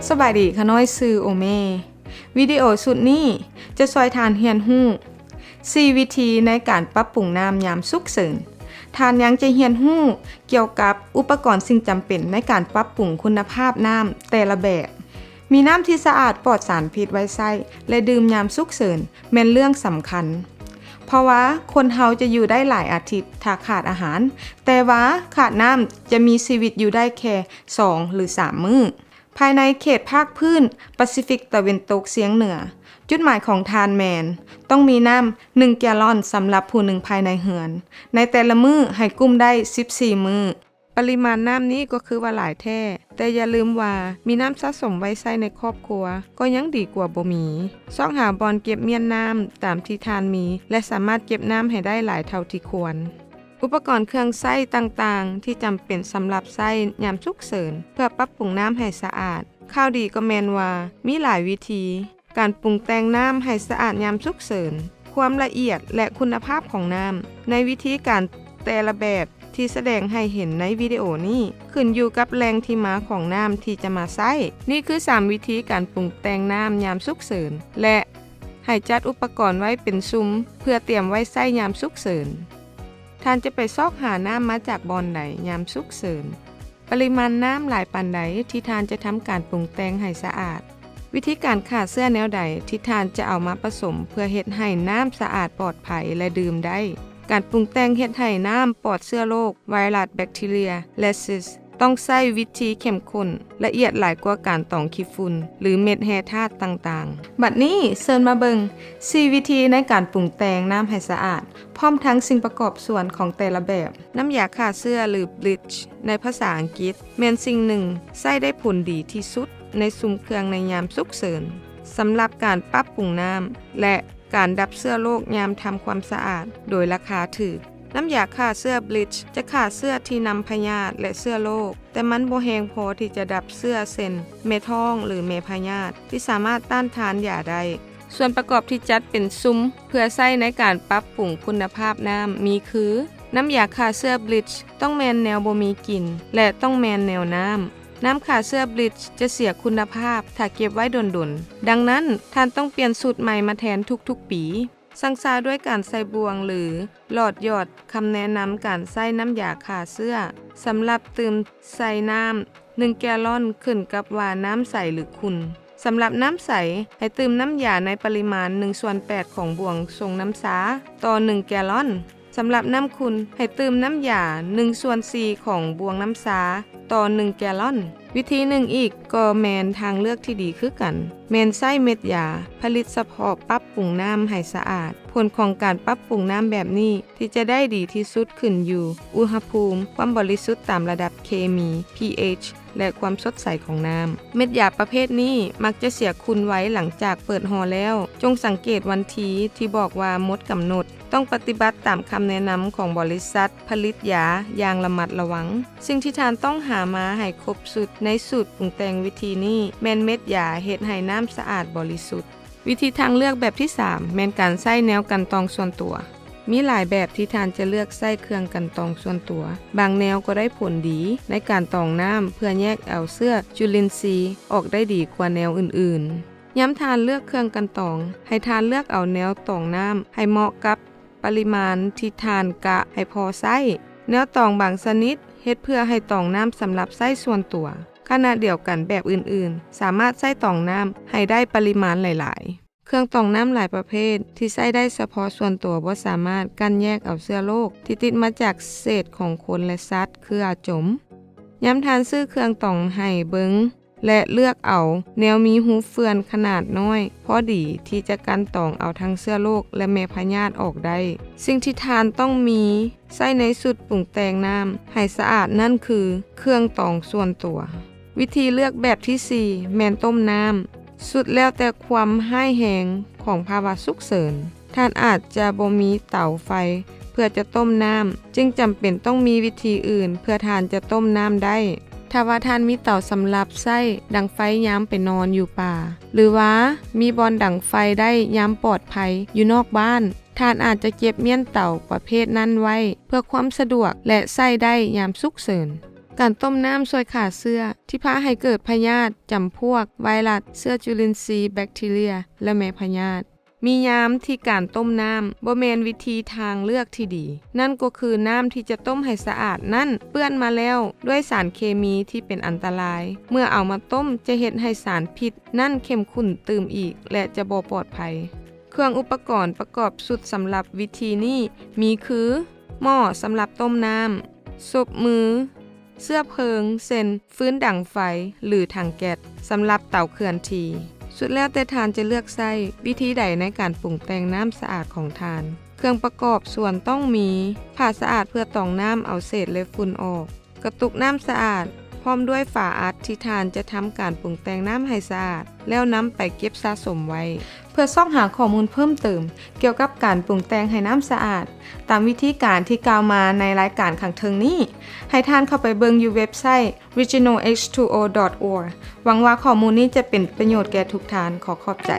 ສະບາຍດີ, ຂ້ານ້ອຍຊື່ໂອເມ. ວິດີໂອຊຸດນີ້ຈະຊ່ວຍທ່ານຮຽນຮູ້ ສີ່ວິທີໃນການປັບປຸງນ້ຳຍາມສຸກເສີນ. ທ່ານຍັງຈະຮຽນຮູ້ກ່ຽວກັບອຸປະກອນສິ່ງຈຳເປັນໃນການປັບປຸງຄຸນນະພາບນ້ຳແຕ່ລະແບບ. ມີນ້ຳທີ່ສະອາດປອດສານພິດໄວ້ໃຊ້ ແລະ ດື່ມຍາມສຸກເສີນແມ່ນເລື່ອງສຳຄັນ, ເພາະວ່າຄົນເຮົາຈະຢູ່ໄດ້ຫຼາຍອາທິດຖ້າຂາດອາຫານ, ແຕ່ວ່າຂາດນ້ຳຈະມີຊີວິດຢູ່ໄດ້ແຄ່ສອງ ຫຼື ສາມມື້. ພາຍໃນເຂດພາກພື້ນປາຊີຟິກຕາເວັນຕົກສຽງເໜືອ, ຈຸດໝາຍຂອງທ່ານແມ່ນຕ້ອງມີນ້ຳໜຶ່ງແກລອນສຳລັບຜູ້ໜຶ່ງພາຍໃນເຮືອນ, ໃນແຕ່ລະມື້ໃຫ້ກຸ້ມໄດ້ສິບສີ່ມື້. ປະລິມານນ້ຳນີ້ກໍຄືວ່າຫຼາຍແທ້, ແຕ່ຢ່າລືມວ່າມີນ້ຳສະສົມໄວ້ໃຊ້ໃນຄອບຄົວກໍຍັງດີກວ່າບໍ່ມີ. ຊອກຫາບ່ອນເກັບມ້ຽນນ້ຳຕາມທີ່ທ່ານມີ ແລະ ສາມາດເກັບນ້ຳໃຫ້ໄດ້ຫຼາຍເທົ່າທີ່ຄວນ. ອຸປະກອນເຄື່ອງໃຊ້ຕ່າງໆທີ່ຈຳເປັນສຳລັບໃຊ້ຍາມສຸກເສີນ ເພື່ອປັບປຸງນ້ຳໃຫ້ສະອາດ. ຂ່າວດີກໍແມ່ນວ່າມີຫຼາຍວິທີການປຸງແຕ່ງນ້ຳໃຫ້ສະອາດຍາມສຸກເສີນ. ຄວາມລະອຽດ ແລະ ຄຸນນະພາບຂອງນ້ຳໃນວິທີການແຕ່ລະແບບທີ່ສະແດງໃຫ້ເຫັນໃນວິດີໂອນີ້ ຂຶ້ນຢູ່ກັບແຫຼ່ງທີ່ມາຂອງນ້ຳທີ່ຈະມາໃຊ້. ນີ້ຄືສາມວິທີການປຸງແຕ່ງນ້ຳຍາມສຸກເສີນ ແລະ ໃຫ້ຈັດອຸປະກອນໄວ້ເປັນຊຸມເພື່ອຕຽມໄວ້ໃຊ້ຍາມສຸກເສີນ. ທ່ານຈະໄປຊອກຫານ້ຳມາຈາກບ່ອນໃດຍາມສຸກເສີນ? ປະລິມານນ້ຳຫຼາຍປານໃດທີ່ທ່ານຈະທຳການປຸງແຕ່ງໃຫ້ສະອາດ? ວິທີການຂ້າເຊື້ອແນວໃດທີ່ທ່ານຈະເອົາມາປະສົມເພື່ອເຮັດໃຫ້ນ້ຳສະອາດປອດໄພ ແລະ ດື່ມໄດ້? ການປຸງແຕ່ງເຮັດໃຫ້ນ້ຳປອດເຊື້ອໂລກ, ໄວຣັສ, ແບັກທີເຣຍ ແລະ ຊິສ ຕ້ອງໃຊ້ວິທີເຂັ້ມຂຸ້ນ, ລະອຽດຫຼາຍກວ່າການຕອງຂີ້ຝຸ່ນ ຫຼື ເມັດແຮ່ທາດຕ່າງໆ. ບັດນີ້ເຊີນມາເບິ່ງສີ່ວິທີໃນການປຸງແຕ່ງນ້ຳໃຫ້ສະອາດ, ພ້ອມທັງສິ່ງປະກອບສ່ວນຂອງແຕ່ລະແບບ. ນ້ຳຢາຂ້າເຊື້ອ ຫຼື ບລີດ ໃນພາສາອັງກິດ ແມ່ນສິ່ງໜຶ່ງໃຊ້ໄດ້ຜົນດີທີ່ສຸດໃນຊຸມເຄື່ອງໃນຍາມສຸກເສີນ ສຳລັບການປັບປຸງນ້ຳ ແລະ ການດັບເຊື້ອໂລກຍາມທຳຄວາມສະອາດໂດຍລາຄາຖືກ. ນ້ຳຢາຂ້າເຊື້ອບລີດຈະຂ້າເຊື້ອທີ່ນຳພະຍາດ ແລະ ເຊື້ອໂລກ, ແຕ່ມັນບໍ່ແຮງພໍທີ່ຈະດັບເຊື້ອເຊັ່ນ ແມ່ທ້ອງ ຫຼື ແມ່ພະຍາດ ທີ່ສາມາດຕ້ານທານຢາໄດ້. ສ່ວນປະກອບທີ່ຈັດເປັນຊຸມເພື່ອໃຊ້ໃນການປັບປຸງຄຸນນະພາບນ້ຳມີຄື: ນ້ຳຢາຂ້າເຊື້ອບລີດຕ້ອງແມ່ນແນວບໍ່ມີກິ່ນ ແລະ ຕ້ອງແມ່ນແນວນ້ຳ. ນ້ຳຂ້າເຊື້ອບລີດຈະເສຍຄຸນນະພາບຖ້າເກັບໄວ້ດົນໆ, ດັ່ງນັ້ນ ທ່ານຕ້ອງປ່ຽນຊຸດໃໝ່ມາແທນທຸກໆປີ. ຊັ່ງຊາດ້ວຍການໃສ່ບ່ວງ ຫຼື ຫຼອດຫຍອດຄຳແນະນຳການໃຊ້ນ້ຳຢາຂ້າເຊື້ອ. ສຳລັບຕື່ມໃສ່ນ້ຳໜຶ່ງແກລອນ ຂຶ້ນກັບວ່ານ້ຳໃສ ຫຼື ຂຸ່ນ. ສຳລັບນ້ຳໃສ, ໃຫ້ຕື່ມນ້ຳຢາໃນປະລິມານໜຶ່ງສ່ວນແປດຂອງບ່ວງຊົງນ້ຳຊາຕໍ່ໜຶ່ງແກລອນ. ສຳລັບນ້ຳຂຸ່ນ, ໃຫ້ຕື່ມນ້ຳຢາໜຶ່ງສ່ວນສີ່ຂອງບ່ວງນ້ຳຊາຕໍ່ໜຶ່ງແກລອນ. ວິທີໜຶ່ງອີກກໍແມ່ນທາງເລືອກທີ່ດີຄືກັນ, ແມ່ນໃຊ້ເມັດຢາຜະລິດສະເພາະປັບປຸງນ້ຳໃຫ້ສະອາດ. ຜົນຂອງການປັບປຸງນ້ຳແບບນີ້ທີ່ຈະໄດ້ດີທີ່ສຸດຂຶ້ນຢູ່ອຸນຫະພູມ, ຄວາມບໍລິສຸດຕາມລະດັບເຄມີ pH ແລະ ຄວາມສົດໃສຂອງນ້ຳ. ເມັດຢາປະເພດນີ້ມັກຈະເສຍຂຸ່ນໄວຫຼັງຈາກເປີດຫໍ່ແລ້ວ. ຈົ່ງສັງເກດວັນທີທີ່ບອກວ່າໝົດກຳນົດ. ຕ້ອງປະຕິບັດຕາມຄຳແນະນຳຂອງບໍລິສັດຜະລິດຢາຢ່າງລະມັດລະວັງ. ສິ່ງທີ່ທ່ານຕ້ອງຫາມາໃຫ້ຄົບຊຸດໃນສູດປຸງແຕ່ງວິທີນີ້ແມ່ນເມັດຢາເຮັດໃຫ້ນ້ຳສະອາດບໍລິສຸດ. ວິທີທາງເລືອກແບບທີສາມ ແມ່ນການໃຊ້ແນວກັ່ນຕອງສ່ວນຕົວ. ມີຫຼາຍແບບທີ່ທ່ານຈະເລືອກໃຊ້ເຄື່ອງກັ່ນຕອງສ່ວນຕົວ. ບາງແນວກໍໄດ້ຜົນດີໃນການຕອງນ້ຳເພື່ອແຍກເອົາເຊື້ອຈຸລິນຊີອອກໄດ້ດີກວ່າແນວອື່ນໆ. ຍາມທ່ານເລືອກເຄື່ອງກັ່ນຕອງ, ໃຫ້ທ່ານເລືອກເອົາແນວຕອງນ້ຳໃຫ້ເໝາະກັບປະລິມານທີ່ທ່ານກະໃຫ້ພໍໃຊ້. ແນວຕອງບາງຊະນິດເຮັດເພື່ອໃຫ້ຕອງນ້ຳສຳລັບໃຊ້ສ່ວນຕົວ. ຂະນະດຽວກັນແບບອື່ນໆ ສາມາດໃຊ້ຕອງນ້ຳໃຫ້ໄດ້ປະລິມານຫຼາຍໆ. ເຄື່ອງຕອງນ້ຳຫຼາຍປະເພດທີ່ໃຊ້ໄດ້ສະເພາະສ່ວນຕົວບໍ່ສາມາດກັ່ນແຍກເອົາເຊື້ອໂລກທີ່ຕິດມາຈາກເສດຂອງຄົນ ແລະ ສັດ ຄືອາຈົມ. ຍາມທ່ານຊື້ເຄື່ອງຕອງໃຫ້ເບິ່ງ ແລະ ເລືອກເອົາແນວມີຮູເຟືອນຂະໜາດນ້ອຍພໍດີທີ່ຈະກັ່ນຕອງເອົາທັງເຊື້ອໂລກ ແລະ ແມ່ພະຍາດອອກໄດ້. ສິ່ງທີ່ທ່ານຕ້ອງມີໃຊ້ໃນຊຸດປຸງແຕ່ງນ້ຳໃຫ້ສະອາດນັ້ນຄືເຄື່ອງຕອງສ່ວນຕົວ. ວິທີເລືອກແບບທີສີ່ ແມ່ນຕົ້ມນ້ຳ. ສຸດແລ້ວແຕ່ຄວາມຮ້າຍແຮງຂອງພາວະສຸກເສີນ, ທ່ານອາດຈະບໍ່ມີເຕົາໄຟເພື່ອຈະຕົ້ມນ້ຳ, ຈຶ່ງຈຳເປັນຕ້ອງມີວິທີອື່ນເພື່ອທ່ານຈະຕົ້ມນ້ຳໄດ້. ຖ້າວ່າທ່ານມີເຕົາສຳລັບໃຊ້ດັງໄຟຍາມໄປນອນຢູ່ປ່າ ຫຼືວ່າມີບ່ອນດັງໄຟໄດ້ຍາມປອດໄພຢູ່ນອກບ້ານ, ທ່ານອາດຈະເກັບມ້ຽນເຕົາປະເພດນັ້ນໄວ້ເພື່ອຄວາມສະດວກ ແລະ ໃຊ້ໄດ້ຍາມສຸກເສີນ. ການຕົ້ມນ້ຳຊ່ວຍຂ້າເຊື້ອທີ່ພາໃຫ້ເກີດພະຍາດຈຳພວກ ໄວຣັສ, ເຊື້ອຈຸລິນຊີ, ແບັກທີເຣຍ ແລະ ແມ່ພະຍາດ. ມີຍາມທີ່ການຕົ້ມນ້ຳບໍ່ແມ່ນວິທີທາງເລືອກທີ່ດີ, ນັ້ນກໍຄືນ້ຳທີ່ຈະຕົ້ມໃຫ້ສະອາດນັ້ນເປື້ອນມາແລ້ວດ້ວຍສານເຄມີທີ່ເປັນອັນຕະລາຍ. ເມື່ອເອົາມາຕົ້ມຈະເຮັດໃຫ້ສານພິດນັ້ນເຂັ້ມຂຸ້ນຕື່ມອີກ ແລະ ຈະບໍ່ປອດໄພ. ເຄື່ອງອຸປະກອນປະກອບຊຸດສຳລັບວິທີນີ້ມີຄື ໝໍ້ສຳລັບຕົ້ມນ້ຳ, ສົບມື, ເຊື້ອເພີງ ເຊັ່ນ ຟືນດັງໄຟ ຫຼື ຖັງແກັສ ສຳລັບເຕົາເຄື່ອນທີ່. ສຸດແລ້ວແຕ່ທ່ານຈະເລືອກໃຊ້ວິທີໃດໃນການປຸງແຕ່ງນ້ຳສະອາດຂອງທ່ານ. ເຄື່ອງປະກອບສ່ວນຕ້ອງມີ ຜ້າສະອາດເພື່ອຕອງນ້ຳເອົາເສດ ແລະ ຝຸ່ນອອກ, ກະຕຸກນ້ຳສະອາດ ພ້ອມດ້ວຍຝາອັດທີ່ທ່ານຈະທຳການປຸງແຕ່ງນ້ຳໃຫ້ສະອາດ ແລ້ວນຳໄປເກັບສະສົມໄວ້. ເພື່ອຊອກຫາຂໍ້ມູນເພີ່ມເຕີມກ່ຽວກັບການປຸງແຕ່ງໃຫ້ນ້ຳສະອາດ ຕາມວິທີການທີ່ກ່າວມາໃນລາຍການຂ້າງເທິງນີ້, ໃຫ້ທ່ານເຂົ້າໄປເບິ່ງຢູ່ເວັບໄຊ regional h two o dot org. ຫວັງວ່າຂໍ້ມູນນີ້ຈະເປັນປະໂຫຍດແກ່ທຸກທ່ານ. ຂໍຂອບໃຈ.